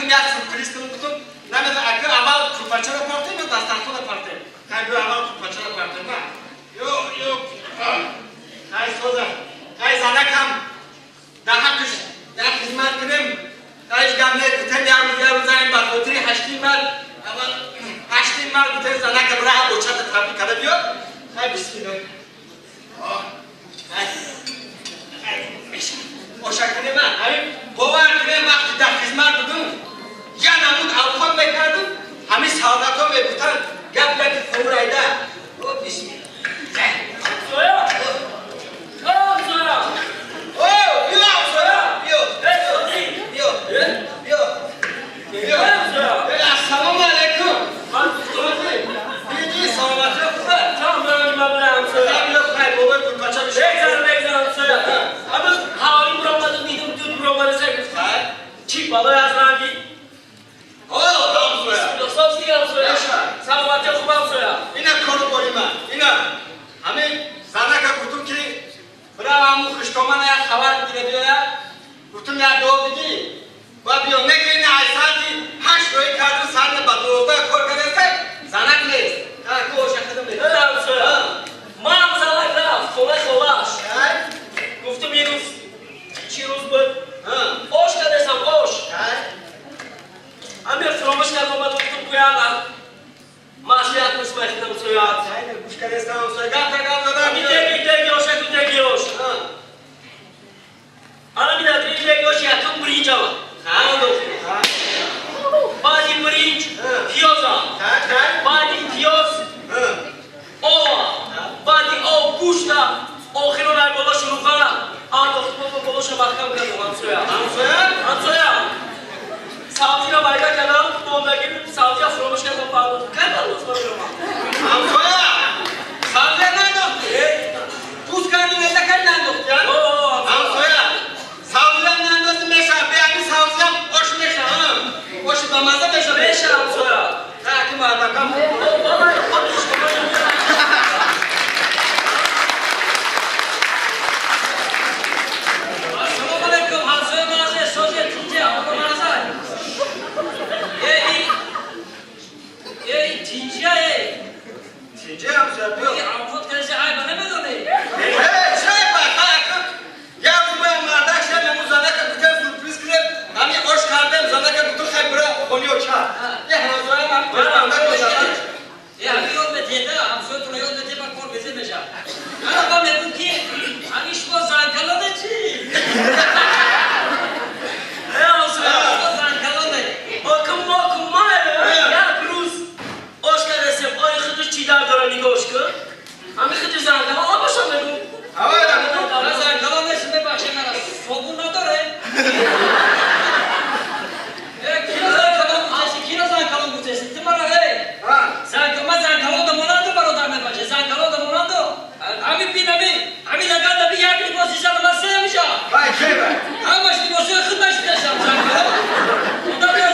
кунам, як сюрприз кунам, гуфтам, намедонам, ака аввал курпачаро партем ё дастархона партем? Хай, бё, аввал курпачаро партем, на? Ё, ё, хай, соза. Хай, занакам дар ҳаққиш як хизмат кунем. Хай, ҳеҷ гап не, гуфтем, як рӯз, як рӯзаем ба хотири ҳаштим март, аввал ҳаштим март, гуфтем, занака бира очата табрик карда биёд. Хай, бисмиллоҳ. Хай. Хай, оша кунем, ҳамин бовар кунем, вақти дар хизмат будум, я намуд авқот мекардум, ҳамин солдатҳо мегуфтанд, гап гапи фурайда. О, бисмилла. Ҳамсоя! Ҳамсоя! О, биё, ҳамсоя, биё. Эй, Сози! Биё, биё, биё. Ҳамсоя! Э, ассалому алайкум. Ман Биҷи, саломатӣ хубе? Чанд барои ман бира, ҳамсоя? Хай, биё, хай, бобои курпача бишин. Бегзарам, бегзарам, ҳамсоя. Ҳамин ҳавои буромаду дидум, дуд буромада, се гуфт. Хай. Чӣ балой аз ранги? О, ҳамсоя. Сози, ҳамсоя. Беша. Саломатӣ хуб, ҳамсоя. Ина кору бори ман, ина ҳамин занака гуфтум, ки бирав, ҳамун хуштомана як хабар бигира биёя. Гуфтум, як дуо бигӣ ба биё. Неки ина ай соати 8 роӣ кардум, соати ба 12 кор кардем, занак нест. Ку оша хидм. Эй, ҳамсоя. Ман занак рафт хонаи холаш. Гуфтум, ин рӯз чӣ рӯз буд? Ош кардесам, ош. Ҳамин фуромӯш кардам, омад, гуфтум, гӯянд маслиҳат мусмахид, ҳамсоя. Гӯш кардестам, ҳамсоя, гапта гап задам. Ҳамин деги, деги ош, аку деги ош. Ана бидадри деги ош якум биринҷ ама. Баъди биринҷ пиёза. Баъди пиёз ова. Баъди ов гӯшта. Охирон ай боло шурӯғана. Андохтум, болоша маҳкам кардам, ҳамсоя. Ҳамсоя. Ҳамсоя. Сабзиро майда кардам, мондаги сабзия фуромӯш кардам, пардохт. Кай пардохт барои ман? Ҳамсоя, сабзия нандохтӣ? Пӯст кардӣ, майда кардӣ, нандохтӣ, а? Ҳамсоя, сабзиам нандозӣ мешавад, бе ҳамин сабзиам ош мешавад, оши ба мазза мешавад. Меша, ҳамсоя. Ки мардакам. Балай, худиш. Ассалому алайкум, ҳамсоя мазе, созе, тинҷа, ҳама маза. Эй, эй, тинҷа, эй. Тинҷа, ҳамсоя, биё. Эй, авқот кардеси, айба намедонӣ? Чай ба, як рӯз бояд мардак шавем, ҳамун занака гуфтем, сюрприз кунем, ҳамин ош кардем, занака гуфтум, хай, бира хони оча. Е, ҳамсоям, ҳамин пешбандак бошад. Е, ҳамин ёд метиҳед, ҳамсоятонро ёд метиҳед, ба кор безир мешавад. Ана ман мегӯм, ки ҳамин шумо занкалоне чӣ? Эй, ҳамсоя. Шумо занкалоне. Окум, окум, май, як рӯз ош кардесем, ои худиш чӣ дар дора, нигоҳш кун. Ҳамин худиш занкалон набошам, мегӯм. На, занкалон нест, мебахшед мара, собун надоре? Э, киро занкалон гуфтеси, киро занкалон гуфтеси? Ту мара, эй. Занка, ман занкалон да монанду, бародар, мебахшед, занкалон да монанду. Ҳамин бин, ҳамин, ҳамин лаган да би як либос ишана, ман се мешам. Вай, кай вай? Ҳамаш либосҳои худ нашидашам, занкалон. Одам ё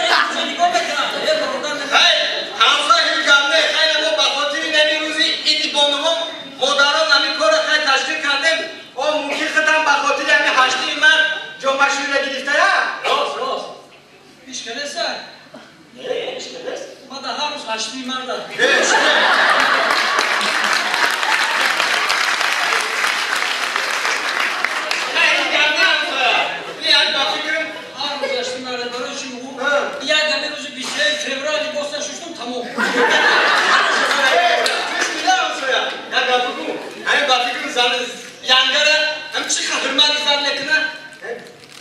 нигоҳ мекунад. Э, бародар, мебахшед. Хай, ҳамсоя, ҳеҷ гап не. Хай, мо ба хотири нами рӯзи иди бонувон, модарон ҳамин корро, хай, ташкил кардем. О, мумкин худам ба хотири ҳамин ҳаштими март ҷомашӯиро гирифтая. Рост, рост. Ишкалеса? Не, ишкалес. Ман да ҳар рӯз ҳаштими марда. Э, хай, ҳеҷ гап не, ҳамсоя. Ин ба фикрам. Ҳар рӯз ҳаштими марда, барои чӣ мегӯ? Як ҳамин рӯзи 21 феврал либос нашуштум, тамом. Бисмилла, ҳамсоя, як гап бигӯ. Ҳамин ба фикрам, зан янгара ҳам чӣ ҳурмати зан мекунад.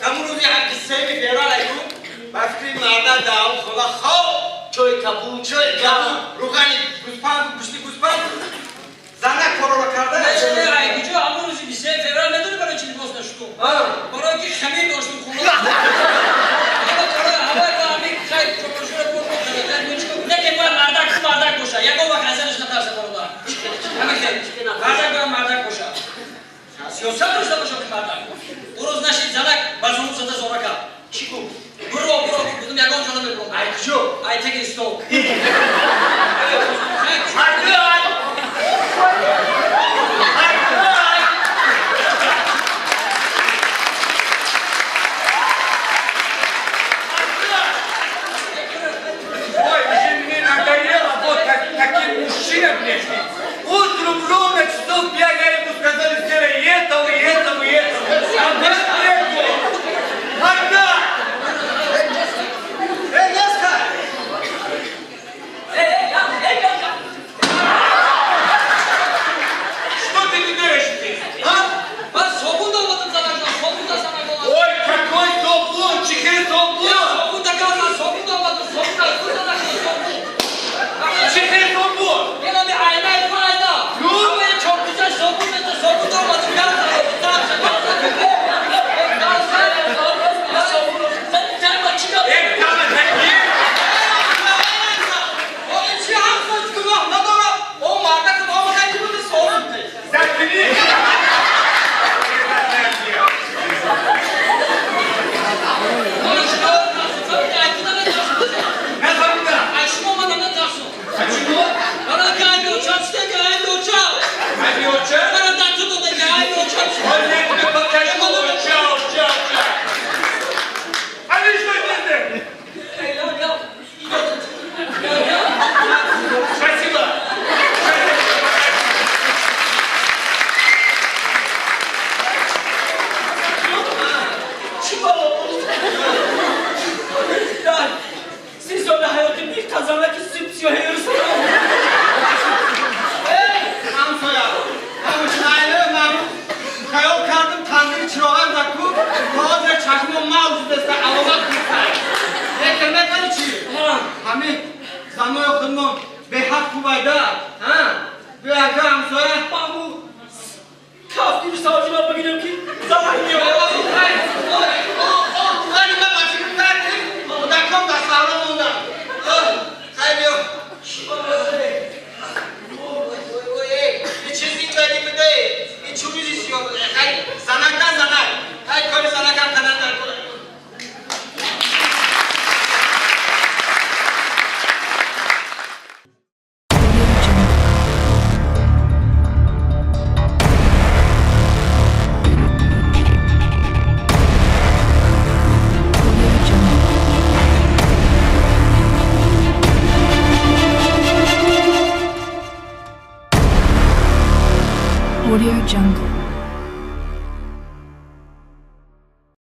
Ҳамун рӯзи 23 феврал айгӯ, ба фикри марда даъво хона хоб. Чойи кабуд. Чойи кабуд, рӯғани гӯспанд, гӯшти гӯспанд, занак корро карда. Не, ай куҷо, ҳамун рӯзи 21 феврал медонӣ барои чӣ либос нашуштум? Барои ки хамир доштум хона. Ҳавай ба ҳамин, хай, ҷомашӯра кор мекарда. Не, бояд мардак ку мардак боша. Ягон вақт аз занаш натарса, бародар. Ҳамин хел. Мардак бояд мардак боша. Сиёсат дошта боша мардак. Ӯ рӯз нашид, занак ба зону зада зора кард. Чӣ гуфт? Буро, буро, гуфтум, ягон ҷо намебурам. Ай куҷо? Ай теги стол. Ай! Ай! Ай! Беҳад хубайда. Ҳа? Биё ака ҳамсоя. Маму кафгири савҷима бигирем ки занак меояд. Audio Jungle.